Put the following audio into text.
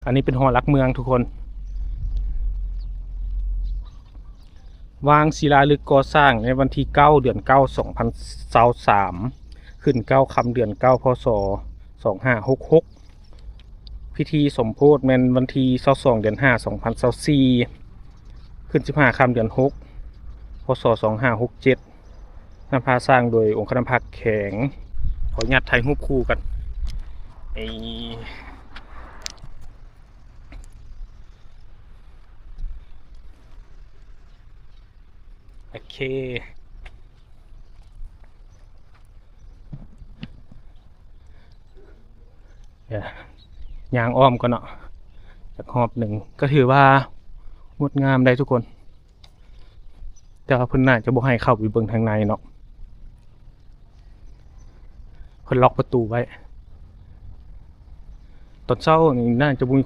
ອັນນີ້ເປັນຫໍຫຼັກເມືອງທຸກຄົນ. ວາງສິລາລຶກກໍ່ສ້າງໃນວັນທີເກົ້າ ເດືອນເກົ້າ ສອງພັນຊາວສາມ ຂຶ້ນເກົ້າຄ່ຳເດືອນເກົ້າ ພ.ສ. ສອງຫ້າຫົກຫົກ. ພິທີສົມໂພດແມ່ນວັນທີຊາວສອງ ເດືອນຫ້າ ສອງພັນຊາວສີ່ ຂຶ້ນສິບຫ້າຄ່ຳເດືອນຫົກ ພ.ສ. ສອງຫ້າຫົກເຈັດ. ນຳພາສ້າງໂດຍອົງຄະນະພັກແຂວງ. ຂໍອະນຸຍາດຖ່າຍຮູບຄູ່ກັນ. ເອີ ໂອເຄ. ຍ່າງອ້ອມກ່ອນເນາະ ຈັກຮອບໜຶ່ງ. ກໍຖືວ່າງົດງາມໄດ໋ທຸກຄົນ, ແຕ່ວ່າເພິ່ນໜ້າຈະບໍ່ໃຫ້ເຂົ້າໄປເບິ່ງທາງໃນເນາະ, ເພິ່ນລັອກປະຕູໄວ້. ຕອນເຊົ້ານີ້ໜ້າຈະບໍ່ມີ